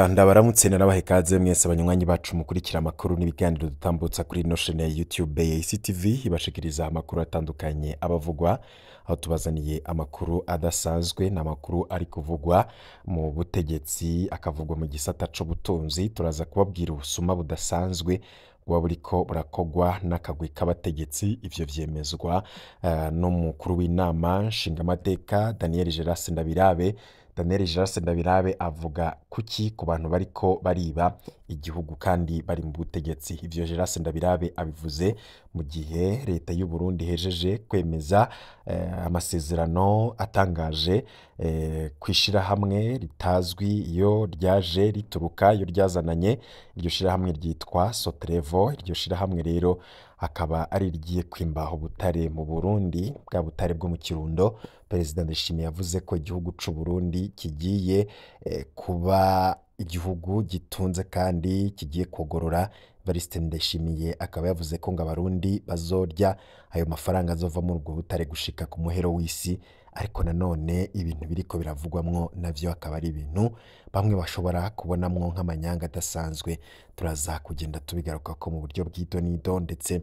Reka ndabaramutse narabahe ikaze mwese abanywanyi bacu mukurikira amakuru n'ibiganiro dutambutsa kuri ino chaîne ya YouTube ya ICTV ibashikiriza amakuru atandukanye abavugwa, aho tubazaniye amakuru adasanzwe n'amakuru ari kuvugwa mu butegetsi, akavugwa mu gisata c'ubutunzi. Turaza kubabwira ubusuma budasanzwe buba buriko burakogwa n'akagwi k'abategetsi. Ivyo vyemezwa n'umukuru w'inama nshingamateka Daniel Gerase Ndabirabe. Daniel Gerase Ndabirabe avuga kuki ku bantu bariko bariba igihugu kandi bari mu butegetsi. Ivyo Gerase Ndabirabe abivuze mu gihe leta y'u Burundi ihejeje kwemeza amasezerano atangaje kw'ishirahamwe ritazwi iyo ryaje rituruka, iyo ryazananye. Iryo shirahamwe ryitwa Sotrevo. Iryo shirahamwe rero akaba ari rigiye kwimba ubutare mu Burundi, bwa butare bwo mu Kirundo. Perezida Ndayishimiye yavuze ko igihugu c'u Burundi kigiye kuba igihugu gitunze kandi kigiye kogorora. Evariste Ndayishimiye akaba yavuze ko ngo abarundi bazorya ayo mafaranga azova muri ubwo butare gushika ku muhero w'isi. Ariko nanone ibintu biriko biravugwamwo navyo akaba ari ibintu bamwe bashobora kubonamwo nk'amanyanga adasanzwe. Turaza kugenda tubigarukako mu buryo bw'ido n'ido, ndetse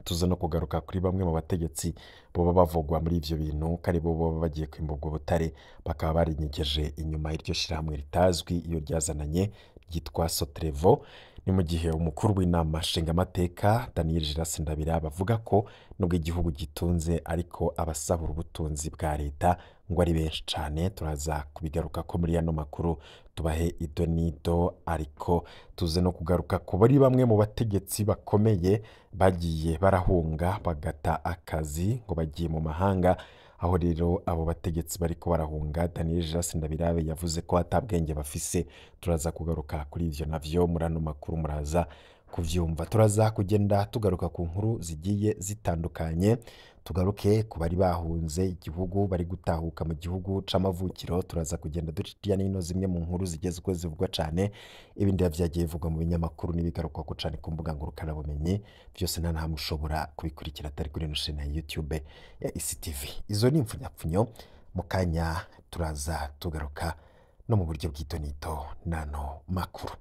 tuza no kugaruka kuri bamwe mu bategetsi boba bavugwa muri ivyo bintu, ko ari bo boba bagiye kwimba ubwo butare, bakaba barinyegeje inyuma y'iryo shirahamwe ritazwi iyo ryazananye ryitwa Sotrevo. Ni mu gihe umukuru w'inama nshingamateka Daniel Gerase Ndabirabe avuga ko nubwo igihugu gitunze ariko abasahura ubutunzi bwa leta ngo ari benshi cane. Turaza kubigarukako muri ano makuru, tubahe ido n'ido, ariko tuze no kugaruka ku bari bamwe mu bategetsi bakomeye bagiye barahunga bagata akazi ngo bagiye mu mahanga. Aho rero abo bategetsi bariko barahunga, Daniel Gerase Ndabirabe yavuze ko ata bwenge bafise. Turaza kugaruka kuri ivyo navyo muri ano makuru, muraza kuvyumva. Turaza kugenda tugaruka ku nkuru zigiye zitandukanye, tugaruke ku bari bahunze igihugu bari gutahuka mu gihugu c'amavukiro. Turaza kugenda duca hirya n'ino zimwe mu nkuru zigezweho zivugwa cane, ibindi vyagiye bivugwa mu binyamakuru n'ibigarukwako cane ku mbuga ngurukanabumenyi. Vyose nta nahamwe ushobora kubikurikira atari kuri ino chaîne ya YouTube ya ICTV. Izo ni impfunyapfunyo, mu kanya turaza tugaruka no mu buryo bw'itonito n'ano makuru.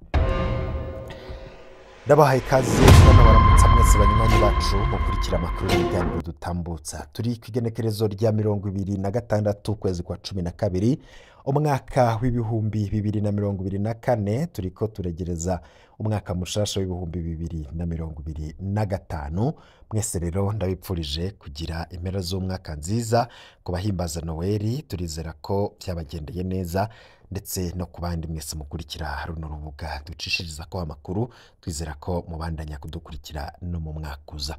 Ndabahaye ikaze n'abaramutsa mwese banywanyi bacu mukurikira amakuru n'ibiganiro dutambutsa. Turi ku igenekerezo rya 26 ukwezi kwa 12 umwaka w'2024. Turiko turegereza umwaka mushasha w'2025. Mwese rero ndabipfurije kugira impera z'umwaka nziza. Ku bahimbaza Noheli turizera ko vyabagendeye neza, ndetse no ku bandi mwese mukurikira runo rubuga ducishiriza ko amakuru, twizera ko mubandanya kudukurikira no mu mwaka uza.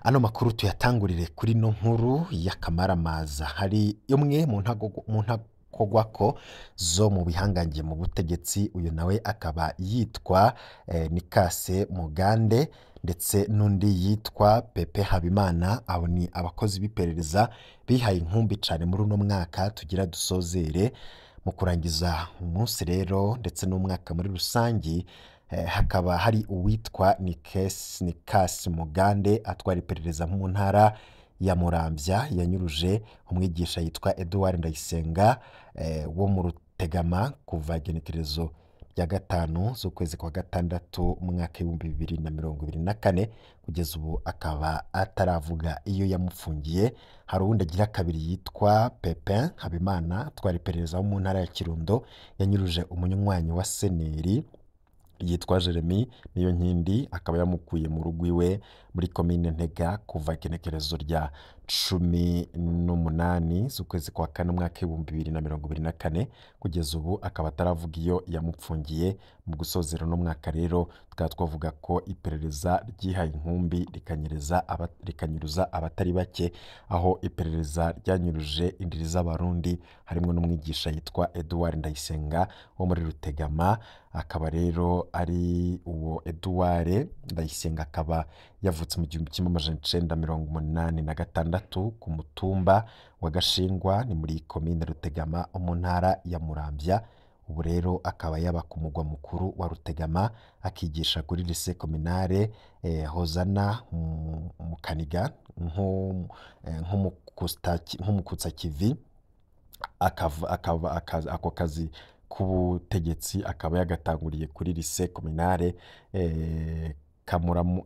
Ano makuru tuyatangurire kuri no nkuru y'akamaramaza. Hari imwe mu ntakogwako zo mu bihangange mu butegetsi, uyu nawe akaba yitwa Nikase Mugande, ndetse n'undi yitwa Pepe Habimana. Abo ni abakozi b'iperereza bihaye inkumbi cane muri uno mwaka tugira dusozere. Mu kurangiza umunsi rero ndetse n'umwaka muri rusangi, hakaba hari uwitwa Nikasi Mugande atwara iperereza mu ntara ya Muramvya, yanyuruje umwigisha yitwa Edouard Ndayisenga wo mu Rutegama kuva igenekerezo rya 5 z'ukwezi kwa 6 umwaka 2024, kugeza ubu akaba ataravuga iyo yamufungiye. Hari uwundi agira kabiri yitwa Pepin Habimana atwara iperereza wo mu ntara ya Kirundo, yanyuruje umunywanyi wa Seneri yitwa Jeremy niyo nkindi, akaba yamukuye mu rugo iwe muri komine Ntega kuva igenekerezo rya 18 z'ukwezi kwa 4 umwaka 2024, kugeza ubu akaba ataravuga iyo yamupfungiye. Mu gusozera no mwaka rero tukaba twavuga ko iperereza ryihaye inkumbi rikanyuruza abatari bake, aho iperereza ryanyuruje indiri z'abarundi harimwo n'umwigisha yitwa Edouard Ndayisenga wo muri Rutegama. Akaba rero ari uwo Edouard Ndayisenga akaba yavutse mu 1986 ku mutumba wa Gashingwa, ni muri komine Rutegama mu ntara ya Muramvya. Ubu rero akaba yaba ku mugwa mukuru wa Rutegama, akigisha kuri lycée communale Hozana mu Kaniga nk'umukutsakivi. Ako kazi k'ubutegetsi akaba yagatanguriye kuri lycée communale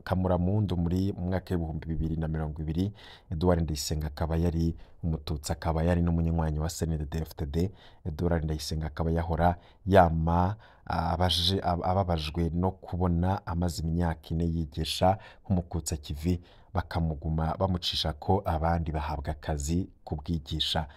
Kamuramundu muri mu mwaka w'2020. Edouard Ndayisenga akaba yari umututsi, akaba yari n'umunywanyi wa CNDD-FDD. Edouard Ndayisenga akaba yahora yama ababajwe no kubona amaze imyaka 4 yigisha nk'umukutsa kivi, bakamuguma bamucisha ko abandi bahabwa akazi kubwigisha.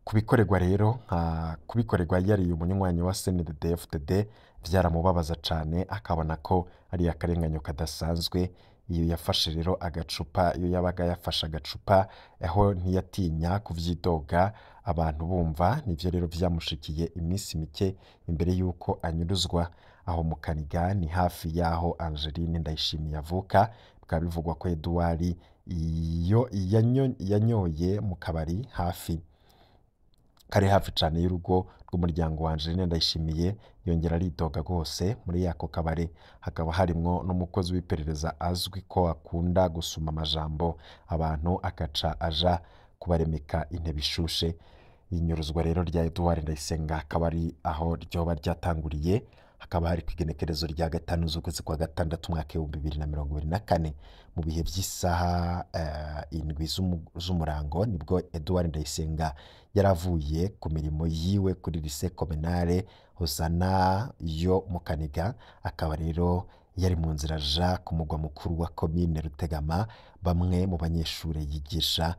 Kubikorerwa rero nka kubikorerwa yari umunywanyi wa CNDD-FDD byaramubabaza cane, akabona ko ari akarenganyo kadasanzwe. Iyo yafashe rero agacupa, iyo yabaga yafashe agacupa aho ntiyatinya kuvyidoga abantu bumva. Nivyo rero vyamushikiye iminsi mike imbere yuko anyuruzwa aho mu Kaniga, ni hafi yaho Angeline Ndayishimiye avuka. Bikaba bivugwa ko Edouard iyo yanyoye mu kabari hafi kari hafi cane y'urugo rw'umuryango wa Angeline Ndayishimiye, yongera aridoga rwose. Muri ako kabare hakaba harimwo n'umukozi w'iperereza azwi ko akunda gusuma amajambo abantu, akaca aja kubaremeka intebe ishushe. Inyuruzwa rero rya Edouard Ndayisenga akaba ari aho ryoba ryatanguriye, hakaba hari ku igenekerezo rya 5 z'ukwezi kwa 6 umwaka 2024 mu bihe by'isaha 7 z'umurango, nibwo Edouard Ndayisenga yaravuye ku mirimo yiwe kuri lycée communale Hosana yo mu Kaniga, akaba rero yari mu nzira aja ku mugwa mukuru wa komine Rutegama. Bamwe mu banyeshure yigisha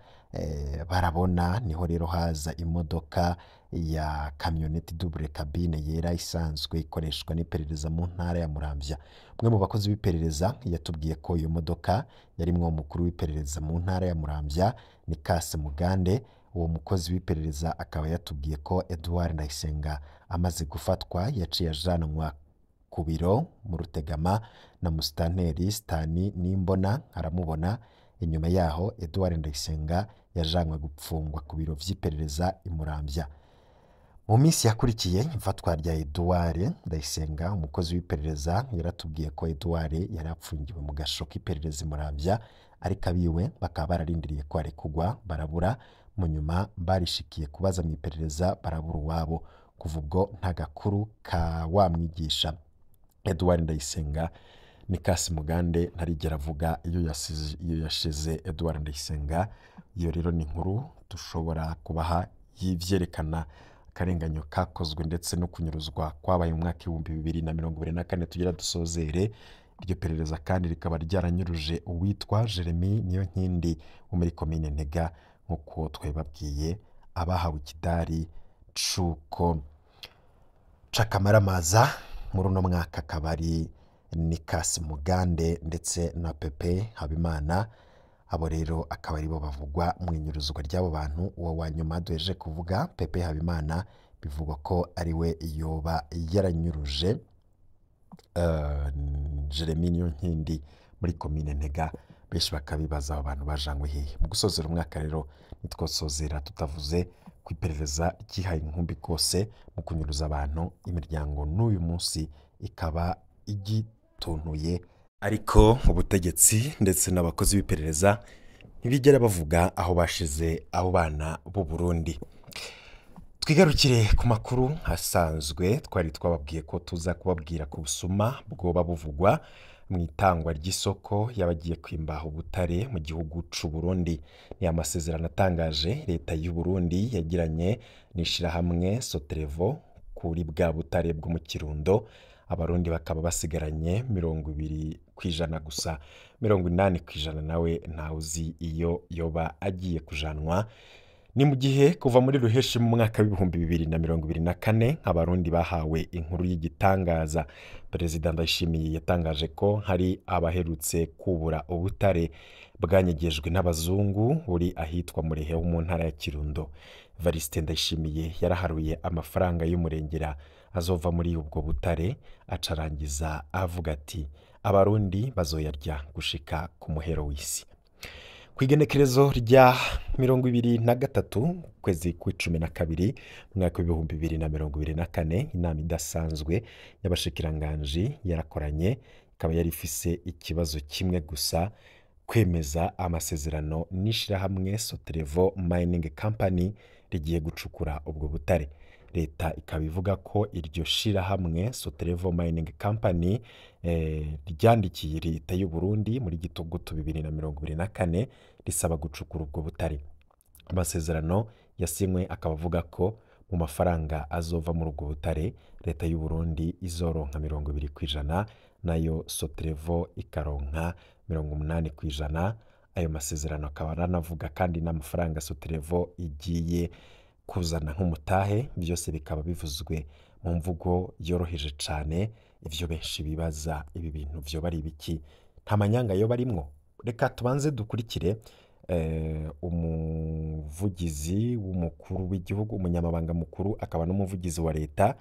barabona, niho rero haza imodoka ya kamyoneti double cabine yera isanzwe ikoreshwa n'iperereza mu ntara ya Muramvya. Umwe mu bakozi b'iperereza yatubwiye ko iyo modoka yarimwo umukuru w'iperereza mu ntara ya Muramvya ni Kase Mugande. Uwo mukozi w'iperereza akaba yatubwiye ko Edouard Ndayisenga amaze gufatwa yaciye ajanwa ku biro mu Rutegama na musitanteri Stani Nimbona aramubona. Inyuma yaho Edouard Ndayisenga yajanwe gupfungwa ku biro vy'iperereza i Muramvya. Mu minsi yakurikiye ifatwa rya Edouard Ndayisenga, umukozi w'iperereza yaratubwiye ko Edouard yari apfungiwe mu gasho k'iperereza i Muramvya, ariko abiwe bakaba bararindiriye ko arekugwa barabura. Mu nyuma barishikiye kubaza mu iperereza barabura uwabo. Kuva ubwo nta gakuru ka wa mwigisha Edouard Ndayisenga ni Kasi Mugande ntarigera avuga iyo yashize Edouard Ndayisenga. Iyo rero ni inkuru dushobora kubaha y'ivyerekana akarenganyo kakozwe ndetse no kunyuruzwa kwabaye mu mwaka 2024. Tugira dusozere iryo perereza kandi rikaba ryaranyuruje uwitwa Jeremy Niyonkindi wo muri komine Ntega, nk'uko twababwiye abahawe ikidari c'uko c'akamaramaza muri uno mwaka akaba ari Nikasi Mugande ndetse na Pepe Habimana. Abo rero akaba aribo bavugwa mu inyuruzwa ry'abo bantu. Uwo wa nyuma duhejeje kuvuga Pepe Habimana bivugwa ko ari we yoba yaranyuruje Jeremy Niyonkindi muri komine Ntega. Benshi bakabibaza abo bantu bajanywe hehe. Mu gusozera umwaka rero nitwosozera tutavuze ku iperereza ryihaye inkumbi kose mu kunyuruza abantu, imiryango n'uyu munsi ikaba igituntuye, ariko ubutegetsi ndetse n'abakozi b'iperereza ntibigera bavuga aho bashize abo bana b'u Burundi. Twigarukire ku makuru asanzwe twari twababwiye ko tuza kubabwira ku busuma bwoba buvugwa mu itangwa ry'isoko y'abagiye kwimba ubutare mu gihugu c'u Burundi. Ni amasezerano atangaje leta y'u Burundi yagiranye n'ishirahamwe Sotrevo kuri bwa butare bwo mu Kirundo. Abarundi bakaba basigaranye 20% gusa, 80% nawe ntawuzi iyo yoba agiye kujanwa. Ni mu gihe kuva muri ruheshi mu mwaka w'2024 abarundi bahawe inkuru y'igitangaza. Perezida Ndayishimiye yatangaje ko hari abaherutse kubura ubutare bwanyegejwe n'abazungu buri ahitwa Murehe ho mu ntara ya Kirundo. Evariste Ndayishimiye yaraharuye amafaranga y'umurengera azova muri ubwo butare, acarangiza avuga ati abarundi bazoyarya gushika ku muhero w'isi. Ku igenekerezo rya 23 kwezi kw'icumi na kabiri mwaka w'2024, inama idasanzwe y'abashikiranganji yarakoranye, ikaba yari ifise ikibazo kimwe gusa: kwemeza amasezerano n'ishirahamwe Sotrevo Mining Company rigiye gucukura ubwo butare. Leta ikaba ivuga ko iryo shirahamwe Sotrevo Mining Company ryandikiye leta y'u Burundi muri gitugutu 2024 risaba gucukura ubwo butare. Amasezerano yasinywe akaba avuga ko mu mafaranga azova muri ubwo butare leta y'u Burundi izoronka 20% nayo Sotrevo ikaronka 80%. Ayo masezerano akaba aranavuga kandi n'amafaranga Sotrevo igiye kuzana nk'umutahe, byose bikaba bivuzwe mu mvugo yoroheje cane. Ivyo benshi bibaza, ibi bintu vyoba ari ibiki? Nta manyanga yoba arimwo? Reka tubanze dukurikire umuvugizi w'umukuru w'igihugu, umunyamabanga mukuru akaba n'umuvugizi wa leta,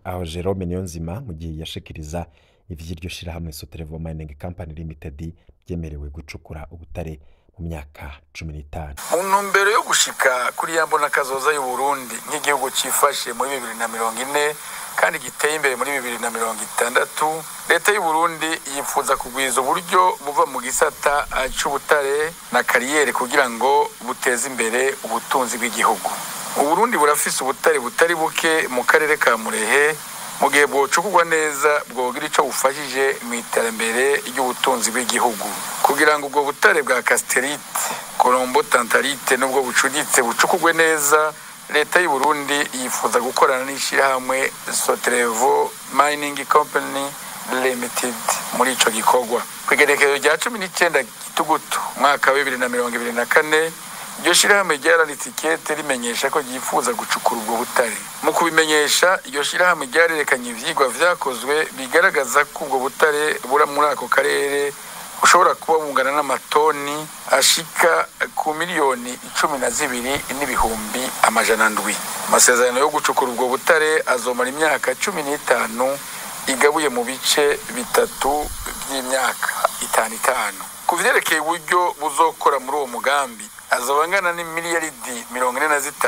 aho Jerome Niyonzima, mu gihe yashikiriza ivy'iryo shirahamwe Sotrevo Mining Company Limited ryemerewe gucukura ubutare mu myaka 15. Mu ntumbero yo gushika kuri ya mbona kazoza y'u Burundi nk'igihugu cifashe muri 2040 kandi giteye imbere muri 2060, leta y'u Burundi yifuza kugwiza uburyo buva mu gisata c'ubutare na kariyeri kugira ngo buteze imbere ubutunzi bw'igihugu. Uburundi burafise ubutare butari buke mu karere ka Murehe, mu gihe bwocukurwa neza bwogira ico bufashije mu iterambere ry'ubutunzi bw'igihugu. Kugira ngo ubwo butare bwa casterite, colombo tantalite n'ubwo bucuditse bucukurwe neza, leta y'u Burundi yifuza gukorana n'ishirahamwe Sotrevo Mining Company Limited muri ico gikorwa. Kw'igerekezo rya 19 Gitugutu umwaka wa 2024, iryo shirahamwe ryaranditse ikete rimenyesha ko ryifuza gucukura ubwo butare. Mu kubimenyesha, iryo shirahamwe ryarerekanye ivyigwa vyakozwe bigaragaza ko ubwo butare bura muri ako karere bushobora kuba bungana n'amatoni ashika ku 12,700,000. Amasezerano yo gucukura ubwo butare azomara imyaka 15 igabuye mu bice bitatu by'imyaka 5 5. Ku vyerekeye uburyo buzokora muri uwo mugambi, azoba angana n'imiliyaridi 45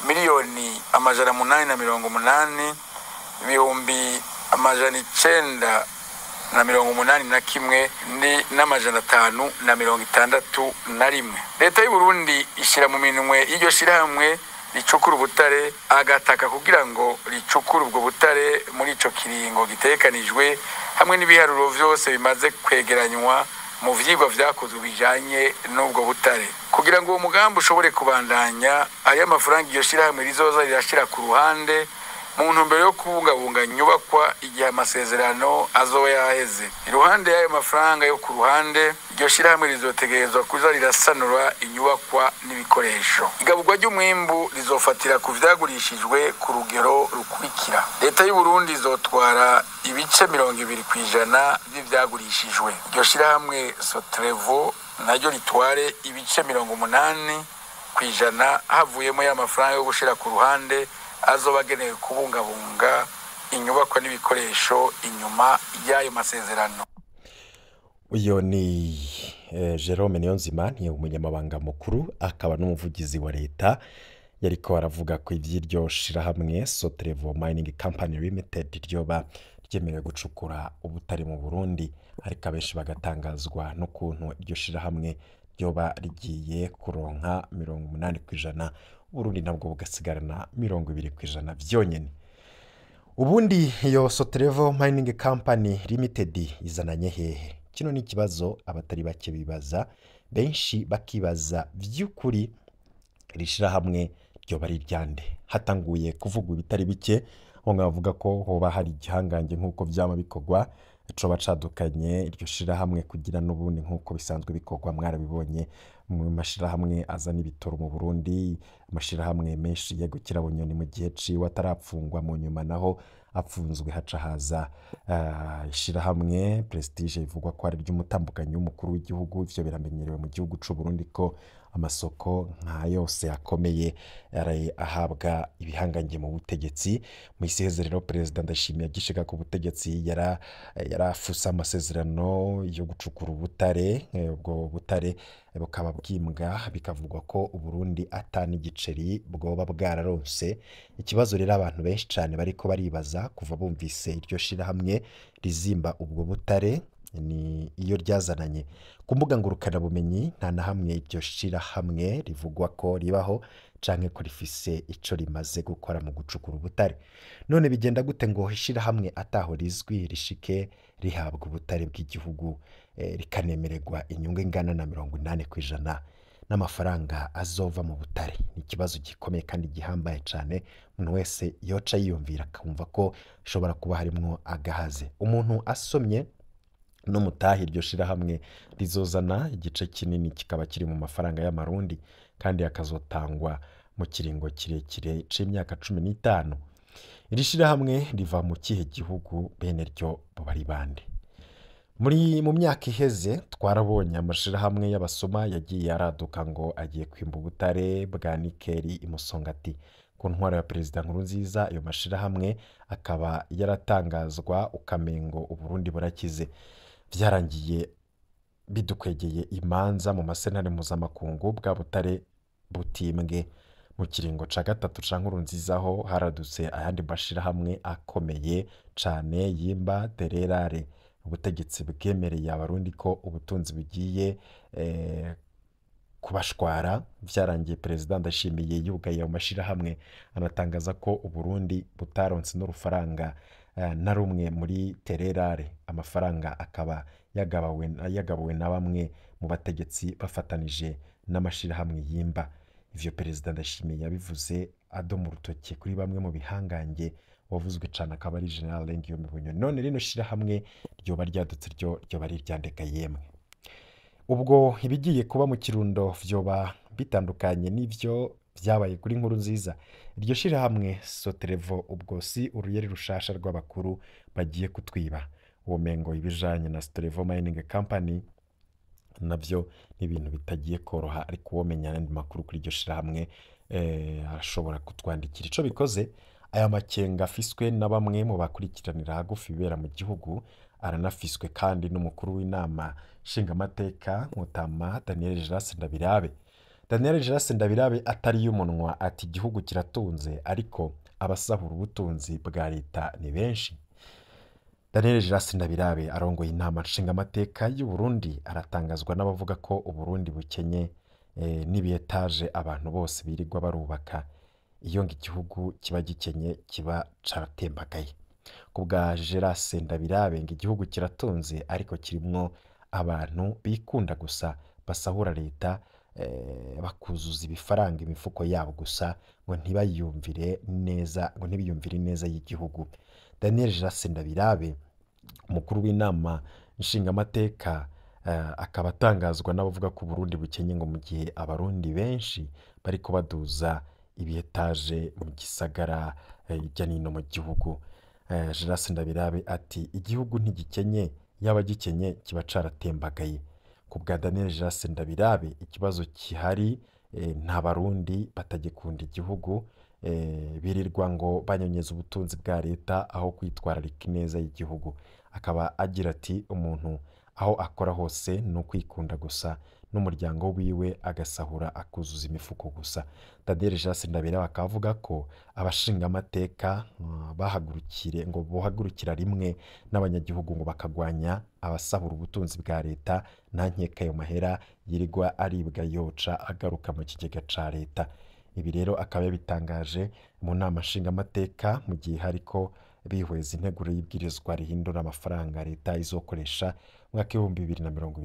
880,981,981 561. Leta y'u Burundi ishira mu minwe y'iryo shirahamwe ricukura ubutare agataka kugira ngo ricukure ubwo butare muri ico kiringo gitegekanijwe, hamwe n'ibiharuro vyose bimaze kwegeranywa mu vyigwa vyakozwe bijanye n'ubwo butare. Kugira ngo uwo mugambi ushobore kubandanya, ayo amafaranga iryo shirahamwe rizoza rirashira ku ruhande mu ntumbero yo kubungabunga inyubakwa igihe amasezerano azoba yaheze. Iruhande y'ayo mafaranga yo ku ruhande, iryo shirahamwe rizotegerezwa kuza rirasanura inyubakwa n'ibikoresho. Igaburwa ry'umwimbu rizofatira ku vyagurishijwe ku rugero rukurikira: leta y'u Burundi izotwara ibice 20% vy'ivyagurishijwe, iryo shirahamwe Sotrevo naryo ritware ibice 80% havuyemo y'amafaranga yo gushira ku ruhande azoba agenewe kubungabunga inyubakwa n'ibikoresho inyuma y'ayo masezerano. Uyo ni Jerome Niyonzima, ni umunyamabanga mukuru akaba n'umuvugizi wa leta, yariko aravuga ko ivy'iryo shirahamwe Sotrevo Mining Company Limited ryoba ryemerewe gucukura ubutare mu Burundi, ariko abenshi bagatangazwa n'ukuntu iryo shirahamwe ryoba rigiye kuronka 80%, Burundi nabwo bugasigarana 20% vyonyene. Ubundi iyo Sotrevo Mining Company Limited izananye hehe? Kino ni ikibazo abatari bake bibaza, benshi bakibaza vy'ukuri iri shirahamwe ryoba ari iryande. Hatanguye kuvugwa ibitari bike, bamwe bavuga ko hoba hari igihangange nk'uko vyama bikorwa, coba cadukanye iryo shirahamwe kugira n'ubundi nk'uko bisanzwe bikorwa. Mwarabibonye mu mashirahamwe azana ibitoro mu Burundi, amashirahamwe menshi yegukira Bunyoni mu gihe ciwe atarapfungwa, mu nyuma naho apfunzwe haca haza ishirahamwe Prestige ivugwa ko ari ry'umutambukanyi w'umukuru w'igihugu. Ivyo biramenyerewe mu gihugu c'u Burundi ko amasoko nka yose akomeye ahabwa ibihangange mu butegetsi. Mu isi iheze rero Perezida Ndayishimiye agishika ku butegetsi yarafuse amasezerano yo gucukura ubutare, ubwo butare bukaba bwimbwa, bikavugwa ko Uburundi ata n'igiceri bwoba bwararonse. Ikibazo rero abantu benshi cane bariko baribaza kuva bumvise iryo shirahamwe rizimba ubwo butare Ni iyo ryazananye ku mbuga ngurukanabumenyi, nta na hamwe iryo shirahamwe rivugwa ko ribaho canke ko rifise ico rimaze gukora mu gucukura ubutare. None bigenda gute ngo ishirahamwe ataho rizwi rishike rihabwa ubutare bw'igihugu, rikanemererwa inyungu ingana na 80% n'amafaranga azova mu butare? Ni ikibazo gikomeye kandi gihambaye cane, umuntu wese yoca yiyumvira akumva ko hashobora kuba harimwo agahaze. Umuntu asomye n'umutahe, iryo shirahamwe rizozana igice kinini kikaba kiri mu mafaranga y'amarundi, kandi akazotangwa mu kiringo kirekire c'imyaka 15. Iri shirahamwe riva mu kihe gihugu? Bene ryo boba ari bande? Muri mu myaka iheze twarabonye amashirahamwe y'abasoma yagiye araduka ngo agiye kwimba ubutare bwa nikeli i Musongati ku ntwaro ya Perezida Nkurunziza. Ayo mashirahamwe akaba yaratangazwa ukamengo Uburundi burakize. Vyarangiye bidukwegeye imanza mu masentare mpuzamakungu, bwa butare butimbwe. Mu kiringo ca gatatu ca Nkurunziza ho haradutse ayandi mashirahamwe akomeye cane yimba tererare. Ubutegetsi bwemereye abarundi ko ubutunzi bugiye kubashwara. Vyarangiye Perezida Ndayishimiye yugaye ayo mashirahamwe, anatangaza ko Uburundi butaronse n'urufaranga na rumwe muri tererare, amafaranga akaba yagabuwe na bamwe mu bategetsi bafatanije n'amashirahamwe yimba. Ivyo Perezida Ndayishimiye yabivuze adoma urutoke kuri bamwe mu bihangange, wavuzwe cane akaba ari General Guillaume Bunyoni. None rino shirahamwe ryoba ryadutse ryo ryoba ari iryandeka yemwe? Ubwo ibigiye kuba mu Kirundo vyoba bitandukanye n'ivyo vyabaye kuri Nkurunziza? Iryo shirahamwe Sotrevo ubwo si uruyeri rushasha rw'abakuru bagiye kutwiba? Uwo mengo ibijanye na Sotrevo Mining Company navyo ni ibintu bitagiye koroha, ariko uwomenya ayandi makuru kuri iryo shirahamwe arashobora kutwandikira. Ico bikoze, aya makenga afiswe na bamwe mu bakurikiranira hagufi ibibera mu gihugu, aranafiswe kandi n'umukuru w'inama nshingamateka Mutama Daniel Gérard Ndabirabe. Daniel Gérard Ndabirabe atari y'umunwa ati igihugu kiratunze, ariko abasahura ubutunzi bwa leta ni benshi. Daniel Gérard Ndabirabe arongoye inama nshingamateka y'u Burundi aratangazwa n'abavuga ko Uburundi bukenye n'ibiyetaje abantu bose birirwa barubaka. Iyo ngo igihugu kiba gikenye kiba caratembagaye. Ku bwa Gérard Ndabirabe ngo igihugu kiratunze, ariko kirimwo abantu bikunda gusa, basahura leta, bakuzuza ibifaranga imifuko yabo gusa, ngo ntibayumvire neza, ngo ntibiyumvire neza y'igihugu. Daniel Gérard Ndabirabe, umukuru w'inama nshingamateka, akaba atangazwa n'abavuga ko Uburundi bukenye, ngo mu gihe abarundi benshi bariko baduza ibiyetaje mu gisagara hirya n'ino mu gihugu. Gérard Ndabirabe ati igihugu ntigikenye, yaba gikenye kiba caratembagaye. Ku bwa Daniel Gérard Ndabirabe, ikibazo gihari nta barundi batagikunda igihugu, birirwa ngo banyonyeza ubutunzi bwa leta aho kwitwararika ineza y'igihugu. Akaba agira ati umuntu aho akora hose ni ukwikunda gusa n'umuryango wiwe, agasahura akuzuza imifuko gusa. Daniel Gérard Ndabirabe akaba avuga ko abashingamateka bahagurukire ngo bohagurukira rimwe n'abanyagihugu ngo bakagwanya abasahura ubutunzi bwa leta, nta nkeka ayo mahera yirirwa aribwa yoca agaruka mu kigega ca leta. Ibi rero akaba yabitangaje mu nama nshingamateka mu gihe hariko bihweza integuro y'ibwirizwa rihindura amafaranga leta izokoresha mwaka 2024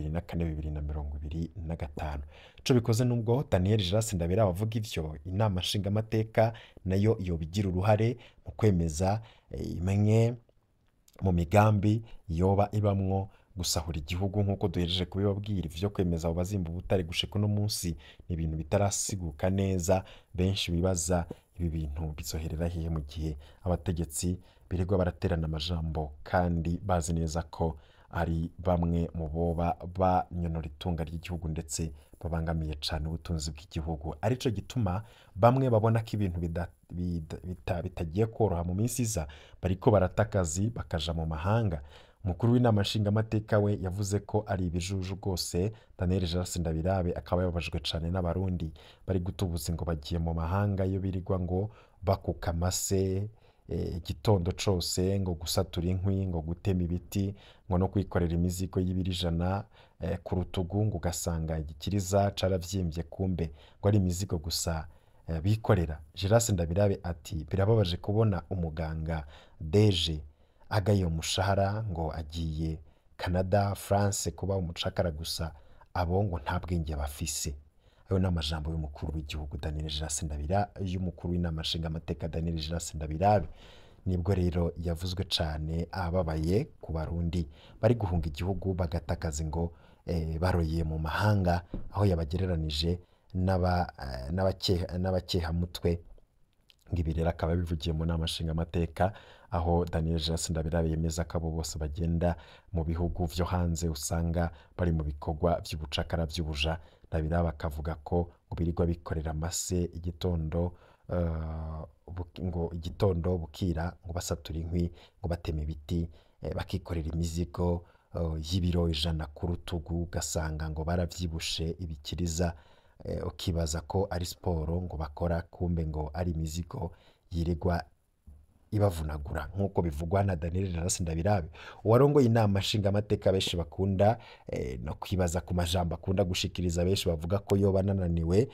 2025. Ico bikoze, nubwo Daniel Gérard Ndabirabe avuga ivyo, inama nshingamateka nayo yobigira uruhare mu kwemeza imwe mu migambi yoba ibamwo gusahura igihugu, nk'uko duhejeje kubibabwira. Ivyo kwemeza abo bazimba ubutare gushika uno munsi ni ibintu bitarasiguka neza. Benshi bibaza ibi bintu bizoherera hehe mu gihe abategetsi birirwa baraterana amajambo kandi bazi neza ko ari bamwe mu boba banyonora itunga ry'igihugu ndetse babangamiye cane ubutunzi bw'igihugu. Arico gituma bamwe babona ko ibintu bitagiye koroha mu minsi iza, bariko barata akazi bakaja mu mahanga. Umukuru w'inama nshingamateka we yavuze ko ari ibijuju rwose. Daniel Gérard Ndabirabe akaba yababajwe cane n'abarundi bari gutubuza ngo bagiye mu mahanga, iyo birirwa ngo bakuka amase. igitondo cose ngo gusatura inkwi, ngo gutema ibiti, ngo no kwikorera imizigo y'ibiro 100 ku rutugu, ngo ugasanga igikiriza caravyimbye kumbe ngo ari imizigo gusa bikorera. Gerase Ndabirabe ati birababaje kubona umuganga deje agaye umushahara ngo agiye Canada, France kuba umucakara gusa, abo ngo nta bwenge bafise. Ayo ni amajambo y'umukuru w'igihugu Daniel Gerase Ndabirabe, y'umukuru w'inama nshingamateka Daniel Gerase Ndabirabe. Nibwo rero yavuzwe cane ababaye ku Barundi bari guhunga igihugu bagatakaza ngo baroye mu mahanga, aho yabagereranije n'abakehamutwe. Ibi rero akaba bivugiye mu nama nshingamateka, aho Daniel Gerase Ndabirabe yemeza ko abo bose bagenda mu bihugu vyo hanze usanga bari mu bikorwa vy'ubucakara vy'ubuja. Ndabirabe akavuga ko ngo birirwa bikorera amase igitondo, ngo igitondo bukira ngo basatura inkwi, ngo batema ibiti, bakikorera imizigo y'ibiro 100 ku rutugu, ugasanga ngo baravyibushe ibikiriza, ukibaza ko ari siporo ngo bakora, kumbe ngo ari imizigo yirirwa ibavunagura, nk'uko bivugwa na Daniel Gerase Ndabirabe uwarongoye inama nshingamateka. Benshi bakunda no kwibaza ku majambo akunda gushikiriza, benshi bavuga ko yoba anananiwe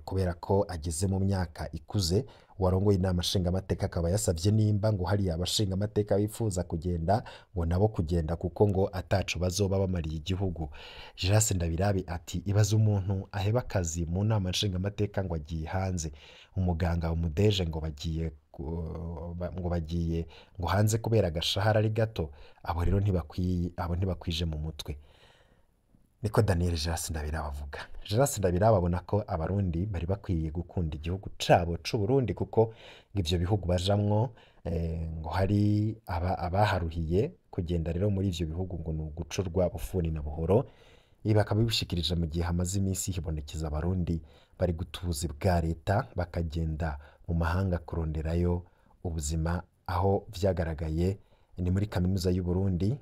kubera ko ageze mu myaka ikuze. Uwarongoye inama nshingamateka akaba yasavye nimba ngo hari abashingamateka bifuza kugenda ngo nabo kugenda, kuko ngo ataco bazoba bamariye igihugu. Gerase Ndabirabe ati ibaze umuntu aheba akazi mu nama nshingamateka ngo agiye hanze, umuganga umudeje ngo bagiye ngo bagiye ngo hanze kubera agashahara ari gato, abo rero ntibakwiye, abo ntibakwije mu mutwe. Niko Daniel Gerase Ndabirabe avuga. Gerase Ndabirabe abona ko Abarundi bari bakwiye gukunda igihugu cabo c'Uburundi, kuko ivyo bihugu bajamwo ngo hari abaharuhiye kugenda rero muri ivyo bihugu ngo ni ugucurwa bufuni na buhoro. Ibi bakaba bibishikirije mu gihe hamaze iminsi hibonekeza Abarundi bari gutuza bwa leta bakagenda mu mahanga kuronderayo ubuzima, aho vyagaragaye ni muri kaminuza y'u Burundi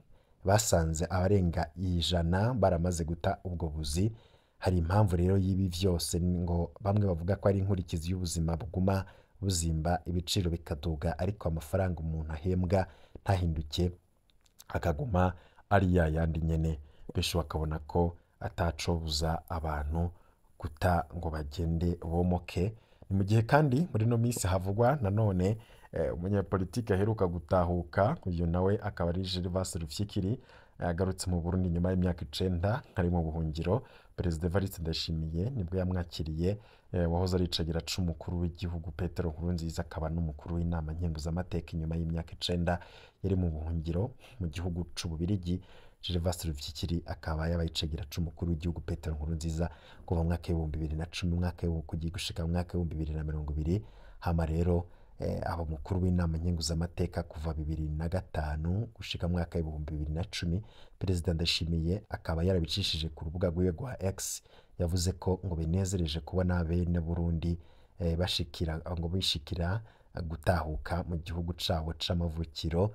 basanze abarenga 100 baramaze guta ubwo buzi. Hari impamvu rero y'ibi vyose, ngo bamwe bavuga ko ari inkurikizi y'ubuzima buguma buzimba, ibiciro bikaduga, ariko amafaranga umuntu ahembwa ntahinduke, akaguma ari ya yandi nyene. Benshi bakabona ko atacobuza abantu guta ngo bagende bomoke. Ni mu gihe kandi muri no minsi havugwa nanone umunyapolitike aheruka gutahuka, uyu nawe akaba ari Gervas Rufyikiri, agarutse mu Burundi nyuma y'imyaka 9 ari mu buhungiro. Perezida Evariste Ndayishimiye nibwo yamwakiriye, wahoze ari icagira c'umukuru w'igihugu Petero Nkurunziza, akaba n'umukuru w'inama nkenguzamateka inyuma y'imyaka 9 yari mu buhungiro mu gihugu c'Ububirigi. Gervas Rufyikiri akaba yabaye icagira c'umukuru w'igihugu Petero Nkurunziza kuva mu mwaka 2010 umwaka kugiye gushika mu mwaka 2020. Hama rero aba mukuru w'inama nkenguzamateka kuva 2005 gushika mu mwaka 2010. Perezida Ndayishimiye akaba yarabicishije ku rubuga rwiwe rwa X, yavuze ko ngo binezereje kubona bene Burundi bashikira ngo bishikira gutahuka mu gihugu cabo c'amavukiro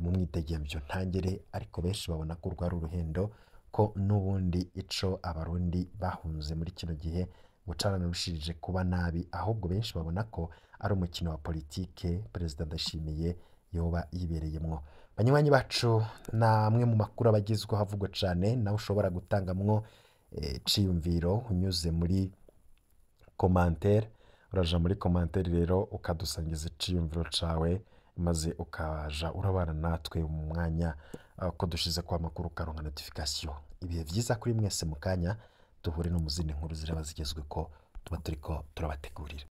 mu mwidegemvyo ntangere. Ariko benshi babona ko urwo ari uruhendo, ko n'ubundi ico Abarundi bahunze muri kino gihe ngo caranarushirije kuba nabi, ahubwo benshi babona ko ari umukino wa politike Perezida Ndayishimiye yoba yibereyemwo. Banywanyi bacu, namwe mu makuru abagezweho havugwa cane, nawe ushobora gutangamwo ciyumviro unyuze muri commentaire. Uraja muri commentaire rero ukadusangiza iciyumviro cawe, maze ukaja urabana natwe mu mwanya ko dushize kwa makuru ukaronka notification. Ibihe vyiza kuri mwese, mu kanya duhure no mu zindi nkuru ziraba zigezwe ko tuba turiko turabategurira.